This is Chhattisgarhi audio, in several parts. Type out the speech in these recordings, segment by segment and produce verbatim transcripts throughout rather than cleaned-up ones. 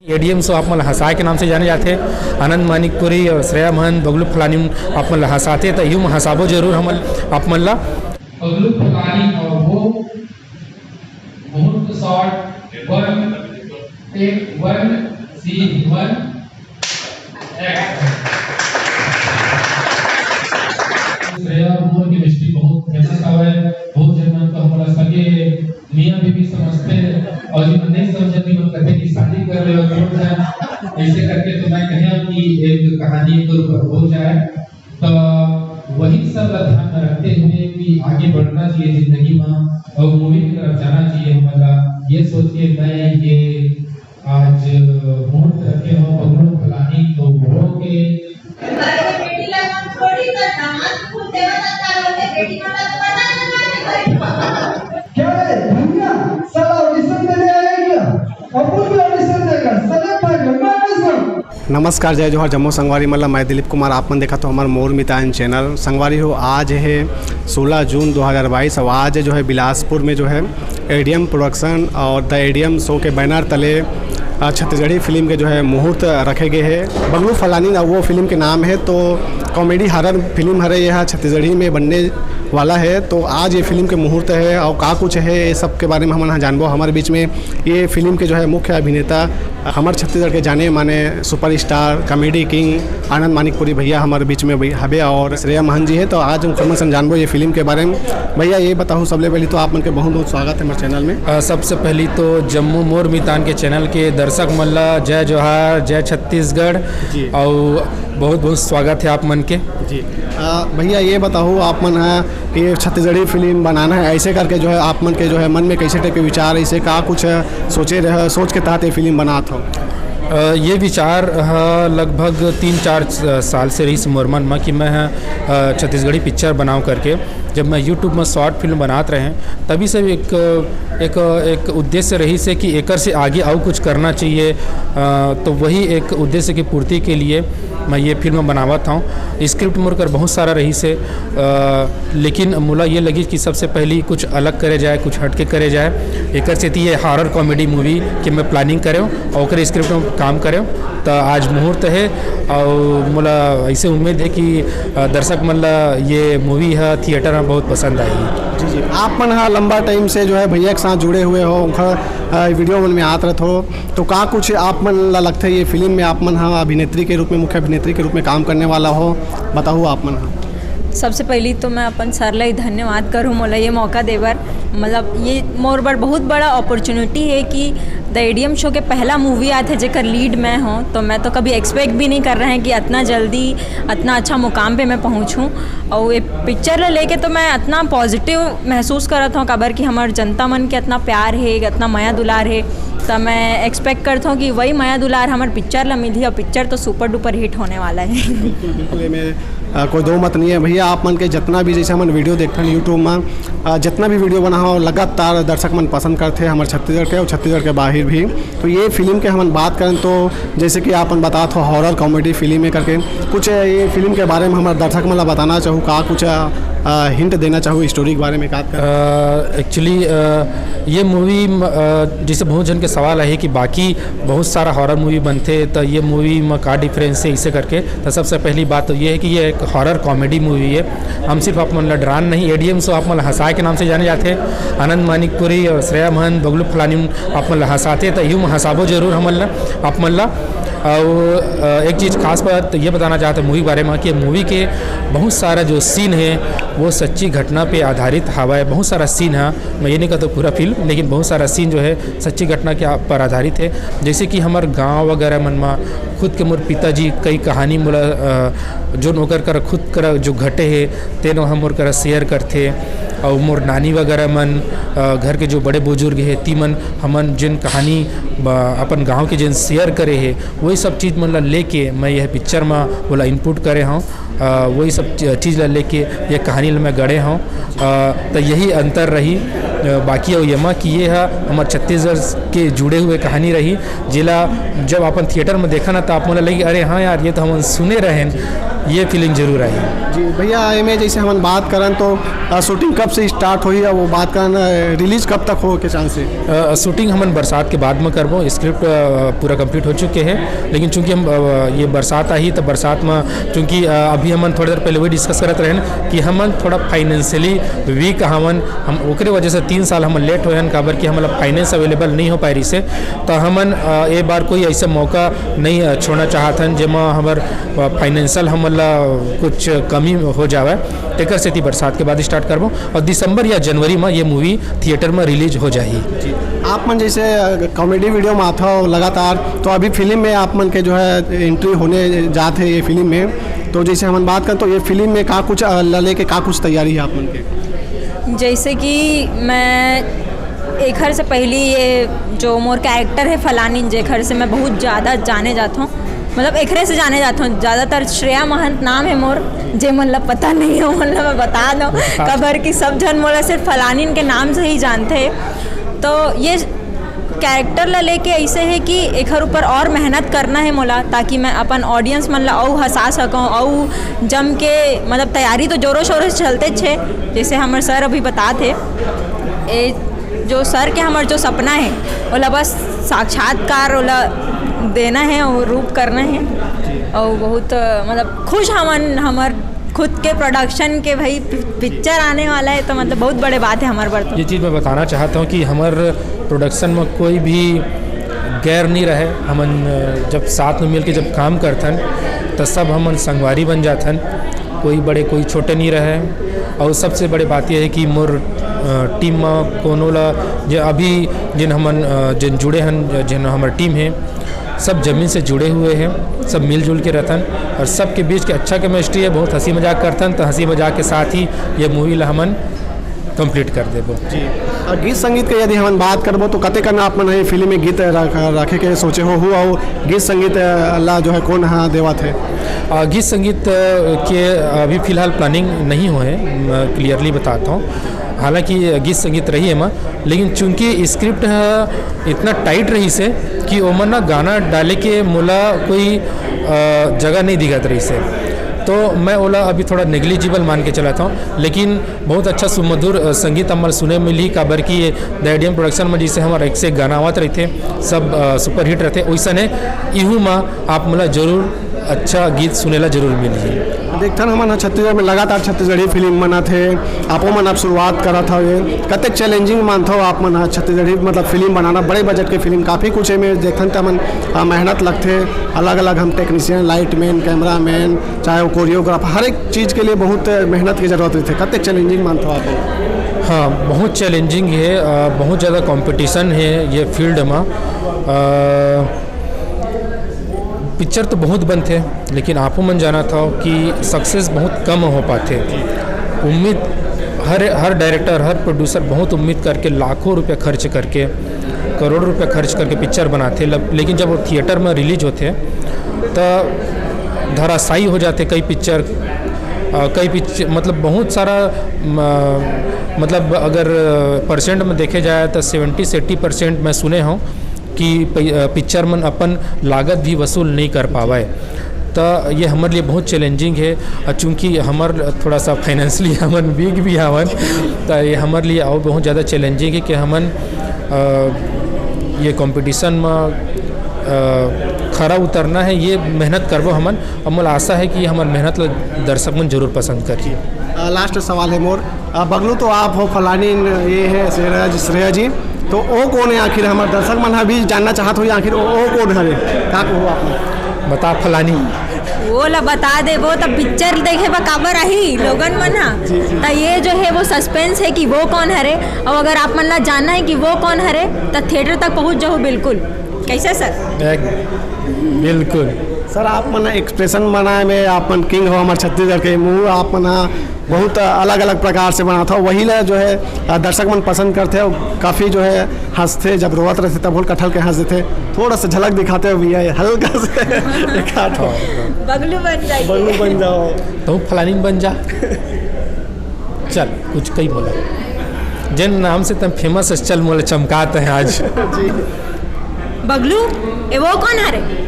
एडीएम शो आप मन ल हंसाए के नाम से जाने जाथे। आनंद मानिकपुरी और श्रेया महन, बगलू फलानी आप मन ल हंसाथे, त यूं हंसाबो जरूर हमन आप मन ला। बगलू फलानी और वो मुहूर्त शॉट वन, टेक वन, सीन वन, एक्शन। श्रेया और मोर केमिस्ट्री बहुत फेमस हवय। बहुत झन मन तो हमला सगे मियाँ बीबी समझथे और जी मन नहीं समझत, जी मन कथे कि शादी कर ले और छोड़ जाए। ऐसे करके तो मैं कहे कि एक कहानी के ऊपर हो जाए, तो वही सब ला ध्यान में रखते हुए कि आगे बढ़ना चाहिए जिंदगी में और मूवी की तरफ जाना चाहिए। हमला ये सोच के मैं ये आज मुहूर्त रखे हो, बबलू फलानी तो वो के। अरे, ये बेटी ला हम छोड़ी तो दामाद फूल देवा जाता रहो, ये बेटी वाला तो पता नहीं क्या है। क्या रे भैया, साला ऑडिशन देने आया है क्या? अपन भी ऑडिशन देगा, सेलेक्ट है, मैं ऑडिशन। नमस्कार, जय जोहार, जम्मो संगवारी मन ला, मैं दिलीप कुमार, आप मन देखत हो हमर मोर मितान चैनल। संगवारी हो, आज है सोलह जून दो हज़ार बाईस और आज जो है बिलासपुर में जो है एडीएम प्रोडक्शन और द एडीएम शो के बैनर तले अ, छत्तीसगढ़ी फिल्म के जो है मुहूर्त रखे गए हैं। बगलू फलानी ना वो फिल्म के नाम है, तो कॉमेडी हॉरर फिल्म हरे यह छत्तीसगढ़ी में बनने वाला है। तो आज ये फिल्म के मुहूर्त है और का कुछ है, ये सब के बारे में हमन ह जानबो। हमारे बीच में ये फिल्म के जो है मुख्य अभिनेता हमर छत्तीसगढ़ के जाने माने सुपरस्टार कॉमेडी किंग आनंद मानिकपुरी भैया हमारे बीच में भी हबे और श्रेया महन जी है। तो आज हम फिल्म से जानबो ये फिल्म के बारे में। भैया, ये बताओ, सबले पहले तो आप मन के बहुत बहुत स्वागत है हमारे चैनल में। अ, सबसे पहली तो जम्मू मोर मितान के चैनल के दर्शक मन ला जय जोहार, जय छत्तीसगढ़। जी। और बहुत बहुत स्वागत है आप मन के। जी। अ, भैया, ये बताओ, आप मन ह ये छत्तीसगढ़ी फिल्म बनाना है, ऐसे करके जो है आप मन के जो है मन में कैसे टाइप के विचार, ऐसे का कुछ सोचे रहे, सोच के तहत ये फिल्म बनात हो? अ, ये विचार ह लगभग तीन चार स-, साल से रहिस मोर मन म कि मैं ह, अ, छत्तीसगढ़ी पिक्चर बनाओ करके। जब मैं YouTube में शॉर्ट फिल्म बनात रहे, तभी से एक, एक, एक उद्देश्य रहिस हे कि एकर से आगे अउ कुछ करना चाहिए। अ, तो वही एक उद्देश्य की पूर्ति के लिए मैं ये फिल्म बनावत हूँ। स्क्रिप्ट मोर कर बहुत सारा रहिस हे, अ, लेकिन मोला ये लगिस कि सबसे पहली कुछ अलग करे जाए, कुछ हट के करे जाए। एकर सेती ये हॉरर कॉमेडी मूवी के मैं प्लानिंग करे हूँ और ओकर स्क्रिप्ट में काम करे हूँ। त आज मुहूर्त है और मोला ऐसे उम्मीद है कि, अ, दर्शक मन ला ये मूवी ह थिएटर में बहुत पसंद आही। जी, जी। आप मन ह लंबा टाइम से जो है भैया के साथ जुड़े हुए हो, उनका, अ, वीडियो मन में आत रहत हो, तो का कुछ आप मन ला लगथे ये फिल्म में आप मन ह अभिनेत्री के रूप में, मुख्य अभिनेत्री के रूप में काम करने वाला हो? बताओ आप मन ह। सबसे पहली तो मैं अपन सर ला ही धन्यवाद करूँ, मोला ये मौका दे बर। मतलब, ये मोर बर बहुत बड़ा अपॉर्चुनिटी है कि द एडीएम शो के पहला मूवी आत है जेकर लीड मैं हूँ, तो मैं तो कभी एक्सपेक्ट भी नहीं कर रहे हैं कि इतना जल्दी, इतना अच्छा मुकाम पे मैं पहुँचूँ। और ये पिक्चर ला लेके तो मैं इतना पॉजिटिव महसूस करत हूँ, काबर कि हमार जनता मन के इतना प्यार है, इतना मया दुलार है, तो मैं एक्सपेक्ट करता हूँ कि वही मया दुलार हमार पिक्चर ला मिलही और पिक्चर तो सुपर डुपर हिट होने वाला है। बिल्कुल, बिल्कुल, एमे, अ, कोई दो मत नहीं है भैया। आप मन के जितना भी, जैसे हमन वीडियो देखथन YouTube में, अ, जितना भी वीडियो बना हो, लगातार दर्शक मन पसंद करथे हमर छत्तीसगढ़ के और छत्तीसगढ़ के बाहर भी। तो ये फिल्म के हमन बात करें तो जैसे कि आप मन बतात हो हॉरर कॉमेडी फिल्म है करके, कुछ ये फिल्म के बारे में हमारे दर्शक मन ला बताना चाहू का, कुछ, अ, हिंट देना चाहू स्टोरी के बारे में, का? अ, एक्चुअली, अ, ये मूवी म-, अ, जैसे बहुत जन के सवाल है कि बाकी बहुत सारा हॉरर मूवी बनथे, त ये मूवी म का डिफरेंस है इसे करके। त सबसे पहली बात तो ये है कि ये एक हॉरर कॉमेडी मूवी है। हम सिर्फ आप मन ला डरान नहीं, एडीएम शो आप मन ला हंसाए के नाम से जाने जाथे। आनंद मानिकपुरी और श्रेया महन, बगलू फलानी आप मन ला हंसाथे, त यूं हंसाबो जरूर हमन ला, आप मन ला। और, अ, एक चीज़ खास बात ये बताना चाहते हैं मूवी के बारे में कि मूवी के बहुत सारा जो सीन है वो सच्ची घटना पे आधारित हवा है। बहुत सारा सीन है, मैं ये नहीं कहता पूरा फिल्म, लेकिन बहुत सारा सीन जो है सच्ची घटना के आ-, पर आधारित है। जैसे कि हमार गांव वगैरह मन में खुद के मोर पिताजी कई कहानी मोला, अ, जोन ओकर कर खुद कर जो घटे है तेन ह मोर करा शेयर करथे। और मोर नानी वगैरह मन, अ, घर के जो बड़े बुजुर्ग है ती मन हमन जिन कहानी ब-, अपन गांव के जिन शेयर करे है, वही सब चीज़ मन ला लेके मैं यह पिक्चर में बोला इनपुट करे हूँ। अ, वही सब च-, चीज़ ला लेके ये कहानी ला मैं गढ़े हूँ। अ, तो यही अंतर रही। अ, बाकी अउ येमा कि ये ह हमर छत्तीसगढ़ के जुड़े हुए कहानी रही, जेला जब अपन थिएटर में देखा ना, तो आप मन ला लगी, "अरे हाँ यार, ये तो हमन सुने रहेन।" ये फीलिंग जरूर आई। जी भैया, एमे जैसे हमन बात करन तो, अ, शूटिंग कब से स्टार्ट होही, अउ वो बात करन, अ, रिलीज कब तक हो के चांस हे? अ, शूटिंग हमन बरसात के बाद में करबो। स्क्रिप्ट, अ, पूरा कंप्लीट हो चुके हे, लेकिन चूंकि हम, अ, ये बरसात आही, तो बरसात में चूंकि, अ, अभी हमन थोड़ी देर पहले वही डिस्कस करत रहेन कि हमन थोड़ा फाइनेंशियली वीक हवन, हम ओकरे वजह से तीन साल हमन लेट होए हन, काबर कि हमन ला फाइनेंस अवेलेबल नहीं हो पाए रहिसे। तो हमन, अ, ए बार कोई ऐसा मौका नहीं, अ, छोड़ना चाहत हन, जेमा हमर, अ, फाइनेंशियल हमन ला कुछ कमी हो जावे, तेकर सेती बरसात के बाद स्टार्ट करबो और दिसंबर या जनवरी में ये मूवी थिएटर में रिलीज हो जाही। जी। आप मन जैसे, अ, कॉमेडी वीडियो में आथव लगातार, तो अभी फिल्म में आप मन के जो है एंट्री होने जात हे ये फिल्म में, तो जैसे हमन बात करन तो ये फिल्म में का कुछ, अ, ल-, लेके का कुछ तैयारी हे आप मन के? जैसे कि मैं एखर से पहली ये जो मोर कैरेक्टर हे फलानिन, जेखर से मैं बहुत ज़्यादा जाने जात हूँ, मतलब एकरे से जाने जात हूँ, ज़्यादातर श्रेया महंत नाम हे मोर, जे मन ला पता नहीं हे, मन ला मैं बता दूँ, काबर कि सब झन मोला सिर्फ फलानिन के नाम से ही जानथे। तो ये कैरेक्टर ला लेके ऐसे हे कि एखर ऊपर और मेहनत करना हे मोला, ताकि मैं अपन ऑडियंस मन ला अउ हंसा सकूँ, अउ जम के, मतलब तैयारी तो जोरों शोरों से चलते छे, जैसे हमर सर अभी बतात हे। ए, जो सर के हमर जो सपना हे, ओला बस साक्षात्कार ओला देना हे और रूप करना हे। और बहुत, मतलब खुश हमन, हमर खुद के प्रोडक्शन के भाई पि-, पिक्चर आने वाला हे, तो मतलब बहुत बड़े बात हे हमर बर तो। ये चीज़ मैं बताना चाहता हूँ कि हमर प्रोडक्शन में कोई भी गैर नहीं रहे। हमन, अ, जब साथ में मिलके जब काम करथन, तो सब हमन संगवारी बन जाथन, कोई बड़े कोई छोटे नहीं रहे। और सबसे बड़े बात यह है कि मोर, अ, टीम में कोनो ला, जे अभी जिन हमन, अ, जिन जुड़े हन, जिन हमर टीम है, सब जमीन से जुड़े हुए हैं, सब मिलजुल के रहथन और सबके बीच के अच्छा केमिस्ट्री है, बहुत हंसी मजाक करथन, तो हंसी मजाक के साथ ही ये मूवी ला हमन कंप्लीट कर देबो। जी। और गीत संगीत के यदि हमन बात करबो तो कतेकन आप मन ये फिल्म में गीत रख, रखे के सोचे हो, हो और गीत संगीत, अ, ला जो है कौन हा देवत है? अ, गीत संगीत, अ, के अभी फिलहाल प्लानिंग नहीं हो है, क्लियरली बताता हूँ। हालांकि गीत संगीत रही है माँ, लेकिन चूंकि स्क्रिप्ट ह इतना टाइट रहिस हे कि ओमन ना गाना डाले के मोला कोई, अ, जगह नहीं दिखत रहिस हे, तो मैं ओला अभी थोड़ा नेग्लिजिबल मान के चलत हूँ। लेकिन बहुत अच्छा सुमधुर, अ, संगीत हमर सुने मिलही, काबर कि ये द एडीएम प्रोडक्शन में जैसे हमर एक से एक गाना आवत रहिथे, सब, अ, सुपरहिट रहिथे, वैसने इहू मा आप मोला जरूर अच्छा गीत सुने ला जरूर मिलही। देखथन हमन ह छत्तीसगढ़ में लगातार छत्तीसगढ़ी फिल्म बनत हे, आपो मन अब शुरुआत करत हवे, कतेक चैलेंजिंग मानथव आप मन ह छत्तीसगढ़ी मतलब फिल्म बनाना, बड़े बजट के फिल्म काफ़ी कुछ एमे देखथन त हमन, अ, मेहनत लगथे, अलग-अलग हम टेक्नीशियन, लाइटमैन, कैमरामैन, चाहे वो कोरियोग्राफर, हर एक चीज़ के लिए बहुत मेहनत के जरूरत रहिथे, कतेक चैलेंजिंग मानथव आप? हाँ, बहुत चैलेंजिंग हे, अ, बहुत ज़्यादा कॉम्पिटिशन हे ये फील्ड में। अ, पिक्चर तो बहुत बनथे, लेकिन आपो मन जानत हव कि सक्सेस बहुत कम हो पाथे। उम्मीद हर, हर डायरेक्टर, हर प्रोड्यूसर बहुत उम्मीद करके, लाखों रुपया खर्च करके, करोड़ों रुपया खर्च करके पिक्चर बनाथे, लब-, लेकिन जब वो थिएटर में रिलीज होथे, त धराशायी हो जाथे कई पिक्चर। अ, कई पिक्चर, मतलब, बहुत सारा, म-, मतलब, अगर परसेंट में देखे जाए, तो सेवेंटी से एट्टी परसेंट मैं सुने हूँ कि पै-, अ, पिक्चर मन अपन लागत भी वसूल नहीं कर पावे। तो ये हमारे लिए बहुत चैलेंजिंग है, और चूँकि हमर थोड़ा सा फाइनेंशियली हमन वीक भी हवन, तो ये हमारे लिए और बहुत ज़्यादा चैलेंजिंग है कि हमन, अ, ये कॉम्पिटिशन में, अ, खरा उतरना है, ये मेहनत करबो हमन, और मोला आशा है कि हमर मेहनत ला दर्शक मन जरूर पसंद करही। अ, लास्ट सवाल है मोर, अ, बगलू तो आप हो, फलानी न-, ये है श्रेया जी, श्रेया जी, तो वो कौन है आखिर? हमारे दर्शक मन अभी जानना चाहत हो आखिर वो, वो कौन हरे, का कहो आप? बता फलानी। वो ला बता देबो त पिक्चर देखे बर काबर आही लोगन मन हा। जी, जी। त ये जो है वो सस्पेंस है कि वो कौन हरे, और अगर आप मन ला जानना है कि वो कौन हरे, त थिएटर तक पहुँच जाओ बिल्कुल। कैसे सर? एक, बिल्कुल। सर, आप मन एक्सप्रेशन बनाए में आप मन किंग हो हमारे छत्तीसगढ़ के, मुंह आप मन हा बहुत अलग-अलग प्रकार से बनात हो, वही ला जो है, अ, दर्शक मन पसंद करथे और काफ़ी जो है हंसथे, जब रोवत रहथे तब होल कठल के हंस देथे। थोड़ा सा झलक दिखाते हो भैया, ये हल्का से एक आध बगलू बन जाइए। बगलू बन जाओ। तो फलानी बन जा। चल, कुछ कई बोला। जिन नाम से तुम फेमस है, चल मोला चमकात है आज। जी। बगलू, ए वो कौन हरे?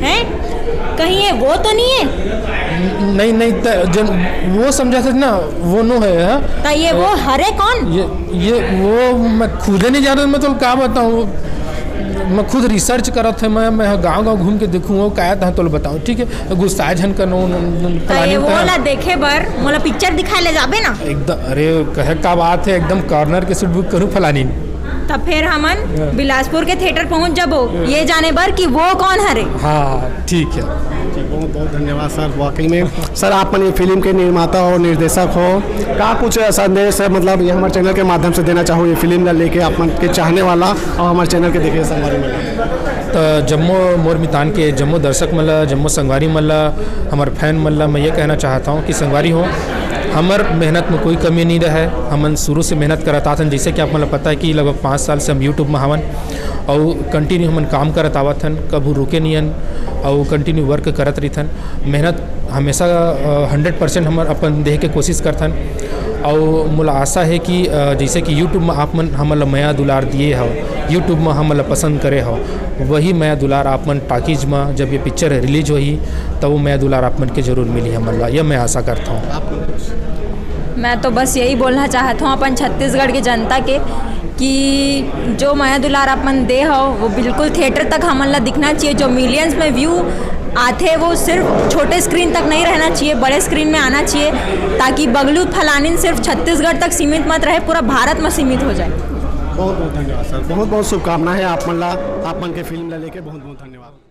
हैं? कहीं ये वो तो नहीं है? नहीं नहीं त, जन वो समझा था ना, वो नो है। हाँ? तो ये वो हरे कौन? ये ये वो मैं खुदे नहीं जानत, मैं तो का बताऊँ। मैं खुद रिसर्च करत है, मैं मैं गांव गांव घूम के देखूँ वो का था तो बताऊँ, ठीक है? गुस्सा झन करनो। तो ये वो ला देखे बर मोला पिक्चर दिखाए ले जाबे ना। एकदम, अरे कहे का बात है, एकदम कॉर्नर के सीट बुक करूँ फलानी। तब फिर हमन बिलासपुर के थिएटर पहुंच जबो ये जाने बर कि वो कौन हरे। हाँ, ठीक है। जी, बहुत बहुत धन्यवाद सर। वाकई में सर, आप मन ये फिल्म के निर्माता हो, निर्देशक हो, का कुछ संदेश है, मतलब, ये हमारे चैनल के माध्यम से देना चाहो ये फिल्म ला लेके आप मन के चाहने वाला और हमारे चैनल के देखे संगवारी मन ला? तो जम्मो मोर मितान के जम्मो दर्शक मन ला, जम्मो संगवारी मन ला, हमारे फैन मन ला मैं ये कहना चाहता हूँ कि संगवारी हो, हमर मेहनत में कोई कमी नहीं रहे। हमन शुरू से मेहनत करत आथन, जैसे कि आप मन ला पता है कि लगभग पाँच साल से हम यूट्यूब में हवन और कंटिन्यू हमन काम करत आवत हन, कभू रुके नहीं हन और कंटिन्यू वर्क करत रहिथन। मेहनत हमेशा हंड्रेड परसेंट हमर अपन देह के कोशिश करथन। और मोला आशा है कि अ, जैसे कि यूट्यूब में आप मन हमन ला मया दुलार दिए हो, यूट्यूब में हमन ला पसंद करे हो, वही मया दुलार आप मन टाकीज में जब ये पिक्चर रिलीज होही, तब वो मया दुलार आप मन के जरूर मिली हमन ला, यह मैं आशा करता हूँ। मैं तो बस यही बोलना चाहत हूँ अपन छत्तीसगढ़ के जनता के कि जो मया दुलार आप मन दे हो, वो बिल्कुल थिएटर तक हमन ला दिखना चाहिए। जो मिलियंस में व्यू आथे, वो सिर्फ छोटे स्क्रीन तक नहीं रहना चाहिए, बड़े स्क्रीन में आना चाहिए, ताकि बगलू फलानिन सिर्फ छत्तीसगढ़ तक सीमित मत रहे, पूरा भारत में सीमित हो जाए। बहुत बहुत धन्यवाद सर, बहुत बहुत शुभकामना है आप मन ला, आप मन के फिल्म ला लेके बहुत बहुत धन्यवाद।